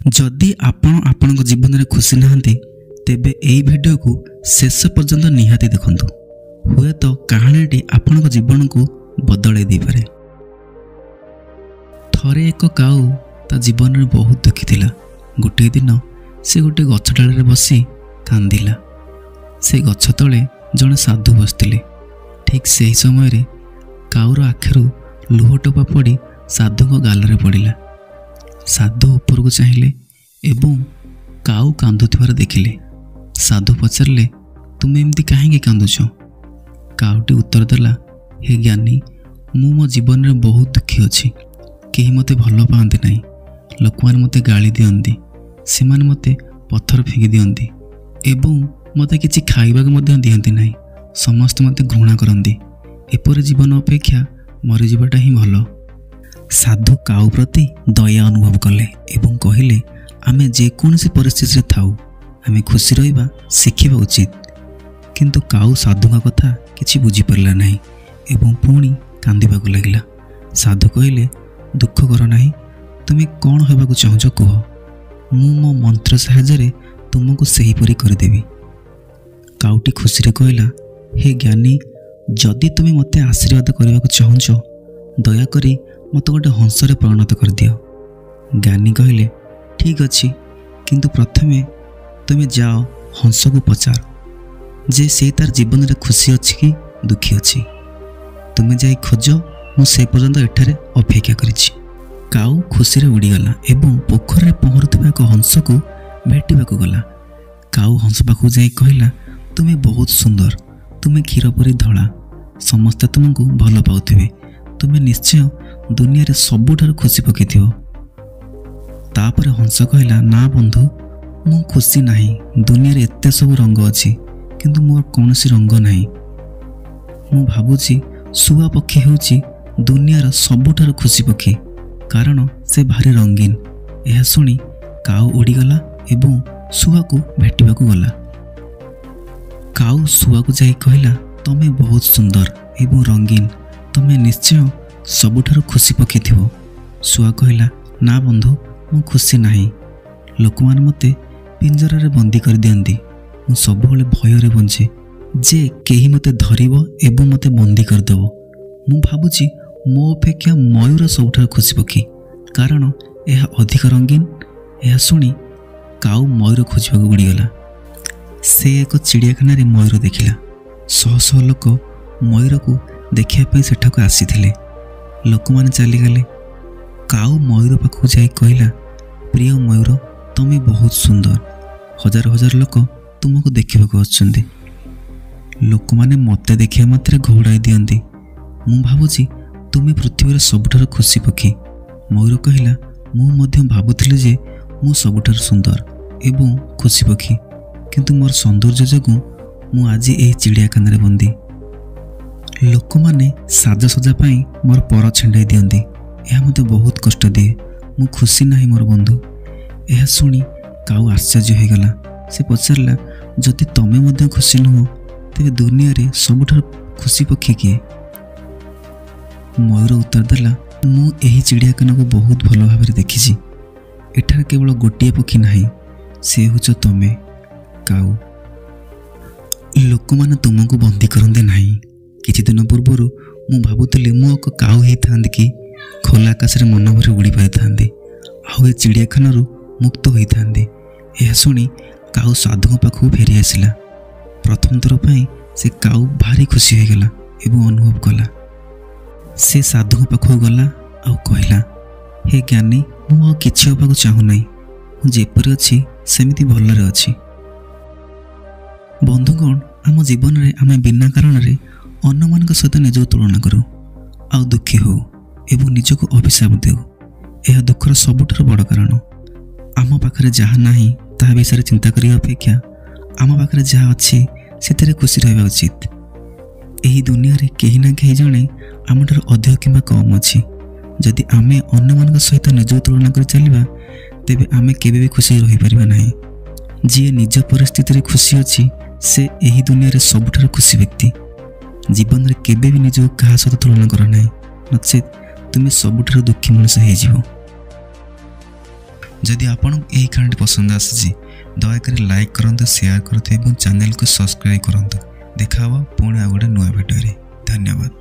ଯଦି ଆପଣ ଆପଣଙ୍କ ଜୀବନରେ ଖୁସି ନାହାନ୍ତି, ତେବେ ଏହି ଭିଡ଼ିଓକୁ ଶେଷ ପର୍ଯ୍ୟନ୍ତ ନିହାତି ଦେଖନ୍ତୁ। ହୁଏତ କାହାଣୀଟି ଆପଣଙ୍କ ଜୀବନକୁ ବଦଳାଇ ଦେଇପାରେ। ଥରେ ଏକ କାଉ ତା ଜୀବନରେ ବହୁତ ଦୁଃଖୀ ଥିଲା। ଗୋଟିଏ ଦିନ ସେ ଗୋଟିଏ ଗଛ ଡାଳରେ ବସି କାନ୍ଦିଲା। ସେ ଗଛ ତଳେ ଜଣେ ସାଧୁ ବସିଥିଲେ। ଠିକ୍ ସେହି ସମୟରେ କାଉର ଆଖିରୁ ଲୁହ ଟୋପା ପଡ଼ି ସାଧୁଙ୍କ ଗାଲରେ ପଡ଼ିଲା। ସାଧୁ ଉପରକୁ ଚାହିଁଲେ ଏବଂ କାଉ କାନ୍ଦୁଥିବାର ଦେଖିଲେ। ସାଧୁ ପଚାରିଲେ, ତୁମେ ଏମିତି କାହିଁକି କାନ୍ଦୁଛ? କାଉଟି ଉତ୍ତର ଦେଲା, ହେ ଜ୍ଞାନୀ, ମୁଁ ମୋ ଜୀବନରେ ବହୁତ ଦୁଃଖୀ ଅଛି। କେହି ମୋତେ ଭଲ ପାଆନ୍ତି ନାହିଁ। ଲୋକମାନେ ମୋତେ ଗାଳି ଦିଅନ୍ତି, ସେମାନେ ମୋତେ ପଥର ଫିଙ୍ଗି ଦିଅନ୍ତି ଏବଂ ମୋତେ କିଛି ଖାଇବାକୁ ମଧ୍ୟ ଦିଅନ୍ତି ନାହିଁ। ସମସ୍ତେ ମୋତେ ଘୃଣା କରନ୍ତି। ଏପରି ଜୀବନ ଅପେକ୍ଷା ମରିଯିବାଟା ହିଁ ଭଲ। ସାଧୁ କାଉ ପ୍ରତି ଦୟା ଅନୁଭବ କଲେ ଏବଂ କହିଲେ, ଆମେ ଯେକୌଣସି ପରିସ୍ଥିତିରେ ଥାଉ, ଆମେ ଖୁସି ରହିବା ଶିଖିବା ଉଚିତ। କିନ୍ତୁ କାଉ ସାଧୁଙ୍କ କଥା କିଛି ବୁଝିପାରିଲା ନାହିଁ ଏବଂ ପୁଣି କାନ୍ଦିବାକୁ ଲାଗିଲା। ସାଧୁ କହିଲେ, ଦୁଃଖ କର ନାହିଁ, ତୁମେ କ'ଣ ହେବାକୁ ଚାହୁଁଛ କୁହ, ମୁଁ ମୋ ମନ୍ତ୍ର ସାହାଯ୍ୟରେ ତୁମକୁ ସେହିପରି କରିଦେବି। କାଉଟି ଖୁସିରେ କହିଲା, ହେ ଜ୍ଞାନୀ, ଯଦି ତୁମେ ମୋତେ ଆଶୀର୍ବାଦ କରିବାକୁ ଚାହୁଁଛ, ଦୟାକରି ମୋତେ ଗୋଟେ ହଂସରେ ପରିଣତ କରିଦିଅ। ଜ୍ଞାନୀ କହିଲେ, ଠିକ୍ ଅଛି, କିନ୍ତୁ ପ୍ରଥମେ ତୁମେ ଯାଅ ହଂସକୁ ପଚାର ଯେ ସେ ତାର ଜୀବନରେ ଖୁସି ଅଛି କି ଦୁଃଖୀ ଅଛି। ତୁମେ ଯାଇ ଖୋଜ, ମୁଁ ସେ ପର୍ଯ୍ୟନ୍ତ ଏଠାରେ ଅପେକ୍ଷା କରିଛି। କାଉ ଖୁସିରେ ଉଡ଼ିଗଲା ଏବଂ ପୋଖରୀରେ ପହଁରୁଥିବା ଏକ ହଂସକୁ ଭେଟିବାକୁ ଗଲା। କାଉ ହଂସ ପାଖକୁ ଯାଇ କହିଲା, ତୁମେ ବହୁତ ସୁନ୍ଦର, ତୁମେ କ୍ଷୀର ପରି ଧଳା, ସମସ୍ତେ ତୁମକୁ ଭଲ ପାଉଥିବେ, ତୁମେ ନିଶ୍ଚୟ ଦୁନିଆରେ ସବୁଠାରୁ ଖୁସି ପକ୍ଷୀ ଥିବ। ତାପରେ ହଂସ କହିଲା, ନା ବନ୍ଧୁ, ମୁଁ ଖୁସି ନାହିଁ। ଦୁନିଆରେ ଏତେ ସବୁ ରଙ୍ଗ ଅଛି, କିନ୍ତୁ ମୋର କୌଣସି ରଙ୍ଗ ନାହିଁ। ମୁଁ ଭାବୁଛି ଶୁଆ ପକ୍ଷୀ ହେଉଛି ଦୁନିଆର ସବୁଠାରୁ ଖୁସି ପକ୍ଷୀ, କାରଣ ସେ ଭାରି ରଙ୍ଗୀନ। ଏହା ଶୁଣି କାଉ ଉଡ଼ିଗଲା ଏବଂ ଶୁଆକୁ ଭେଟିବାକୁ ଗଲା। କାଉ ଶୁଆକୁ ଯାଇ କହିଲା, ତମେ ବହୁତ ସୁନ୍ଦର ଏବଂ ରଙ୍ଗୀନ, ତମେ ନିଶ୍ଚୟ ସବୁଠାରୁ ଖୁସି ପକ୍ଷୀ ଥିବ। ଶୁଆ କହିଲା, ନା ବନ୍ଧୁ, ମୁଁ ଖୁସି ନାହିଁ। ଲୋକମାନେ ମୋତେ ପିଞ୍ଜରାରେ ବନ୍ଦୀ କରିଦିଅନ୍ତି। ମୁଁ ସବୁବେଳେ ଭୟରେ ବଞ୍ଚେ ଯେ କେହି ମୋତେ ଧରିବ ଏବଂ ମୋତେ ବନ୍ଦୀ କରିଦେବ। ମୁଁ ଭାବୁଛି ମୋ ଅପେକ୍ଷା ମୟୂର ସବୁଠାରୁ ଖୁସି ପକ୍ଷୀ, କାରଣ ଏହା ଅଧିକ ରଙ୍ଗୀନ। ଏହା ଶୁଣି କାଉ ମୟୂର ଖୋଜିବାକୁ ଉଡ଼ିଗଲା। ସେ ଏକ ଚିଡ଼ିଆଖାନାରେ ମୟୂର ଦେଖିଲା। ଶହ ଶହ ଲୋକ ମୟୂରକୁ ଦେଖିବା ପାଇଁ ସେଠାକୁ ଆସିଥିଲେ। ଲୋକମାନେ ଚାଲିଗଲେ। କାଉ ମୟୂର ପାଖକୁ ଯାଇ କହିଲା, ପ୍ରିୟ ମୟୂର, ତମେ ବହୁତ ସୁନ୍ଦର। ହଜାର ହଜାର ଲୋକ ତୁମକୁ ଦେଖିବାକୁ ଆସୁଛନ୍ତି। ଲୋକମାନେ ମୋତେ ଦେଖିବା ମାତ୍ରେ ଘଉଡ଼ାଇ ଦିଅନ୍ତି। ମୁଁ ଭାବୁଛି ତୁମେ ପୃଥିବୀର ସବୁଠାରୁ ଖୁସି ପକ୍ଷୀ। ମୟୂର କହିଲା, ମୁଁ ମଧ୍ୟ ଭାବୁଥିଲି ଯେ ମୁଁ ସବୁଠାରୁ ସୁନ୍ଦର ଏବଂ ଖୁସି ପକ୍ଷୀ, କିନ୍ତୁ ମୋର ସୌନ୍ଦର୍ଯ୍ୟ ଯୋଗୁଁ ମୁଁ ଆଜି ଏହି ଚିଡ଼ିଆଖାନାରେ ବନ୍ଦୀ। ଲୋକମାନେ ସାଜସଜା ପାଇଁ ମୋର ପର ଛିଣ୍ଡାଇ ଦିଅନ୍ତି। ଏହା ମୋତେ ବହୁତ କଷ୍ଟ ଦିଏ। ମୁଁ ଖୁସି ନାହିଁ ମୋର ବନ୍ଧୁ। ଏହା ଶୁଣି କାଉ ଆଶ୍ଚର୍ଯ୍ୟ ହୋଇଗଲା। ସେ ପଚାରିଲା, ଯଦି ତମେ ମଧ୍ୟ ଖୁସି ନୁହଁ, ତେବେ ଦୁନିଆରେ ସବୁଠାରୁ ଖୁସି ପକ୍ଷୀ କିଏ? ମୟୂର ଉତ୍ତର ଦେଲା, ମୁଁ ଏହି ଚିଡ଼ିଆଖାନାକୁ ବହୁତ ଭଲ ଭାବରେ ଦେଖିଛି। ଏଠାରେ କେବଳ ଗୋଟିଏ ପକ୍ଷୀ ନାହିଁ, ସେ ହେଉଛ ତମେ, କାଉ। ଲୋକମାନେ ତୁମକୁ ବନ୍ଦୀ କରନ୍ତି ନାହିଁ। କିଛି ଦିନ ପୂର୍ବରୁ ମୁଁ ଭାବୁଥିଲି ମୁଁ ଏକ କାଉ ହେଇଥାନ୍ତି କି ଖୋଲା ଆକାଶରେ ମନ ଭରି ଉଡ଼ି ପାରିଥାନ୍ତି ଆଉ ଏ ଚିଡ଼ିଆଖାନାରୁ ମୁକ୍ତ ହୋଇଥାନ୍ତି। ଏହା ଶୁଣି କାଉ ସାଧୁଙ୍କ ପାଖକୁ ଫେରି ଆସିଲା। ପ୍ରଥମ ଥର ପାଇଁ ସେ କାଉ ଭାରି ଖୁସି ହୋଇଗଲା ଏବଂ ଅନୁଭବ କଲା। ସେ ସାଧୁଙ୍କ ପାଖକୁ ଗଲା ଆଉ କହିଲା, ହେ ଜ୍ଞାନୀ, ମୁଁ ଆଉ କିଛି ହେବାକୁ ଚାହୁଁନାହିଁ। ମୁଁ ଯେପରି ଅଛି ସେମିତି ଭଲରେ ଅଛି। ବନ୍ଧୁଗଣ, ଆମ ଜୀବନରେ ଆମେ ବିନା କାରଣରେ ଅନ୍ୟମାନଙ୍କ ସହିତ ନିଜକୁ ତୁଳନା କରୁ ଆଉ ଦୁଃଖୀ ହେଉ ଏବଂ ନିଜକୁ ଅଭିଶାପ ଦେଉ। ଏହା ଦୁଃଖର ସବୁଠାରୁ ବଡ଼ କାରଣ। ଆମ ପାଖରେ ଯାହା ନାହିଁ ତାହା ବିଷୟରେ ଚିନ୍ତା କରିବା ଅପେକ୍ଷା ଆମ ପାଖରେ ଯାହା ଅଛି ସେଥିରେ ଖୁସି ରହିବା ଉଚିତ। ଏହି ଦୁନିଆରେ କେହି ନା କେହି ଜଣେ ଆମଠାରୁ ଅଧିକ କିମ୍ବା କମ୍ ଅଛି। ଯଦି ଆମେ ଅନ୍ୟମାନଙ୍କ ସହିତ ନିଜକୁ ତୁଳନା କରି ଚାଲିବା, ତେବେ ଆମେ କେବେ ବି ଖୁସି ରହିପାରିବା ନାହିଁ। ଯିଏ ନିଜ ପରିସ୍ଥିତିରେ ଖୁସି ଅଛି, ସେ ଏହି ଦୁନିଆରେ ସବୁଠାରୁ ଖୁସି ବ୍ୟକ୍ତି। ଜୀବନରେ କେବେ ବି ନିଜକୁ କାହା ସହିତ ତୁଳନା କର ନାହିଁ, ନଚେତ୍ ତୁମେ ସବୁଠାରୁ ଦୁଃଖୀ ମଣିଷ ହେଇଯିବ। ଯଦି ଆପଣଙ୍କୁ ଏହି କାହାଣୀଟି ପସନ୍ଦ ଆସିଛି, ଦୟାକରି ଲାଇକ୍ କରନ୍ତୁ, ସେୟାର କରନ୍ତୁ ଏବଂ ଚ୍ୟାନେଲକୁ ସବସ୍କ୍ରାଇବ୍ କରନ୍ତୁ। ଦେଖା ହେବ ପୁଣି ଆଉ ଗୋଟେ ନୂଆ ଭିଡ଼ିଓରେ। ଧନ୍ୟବାଦ।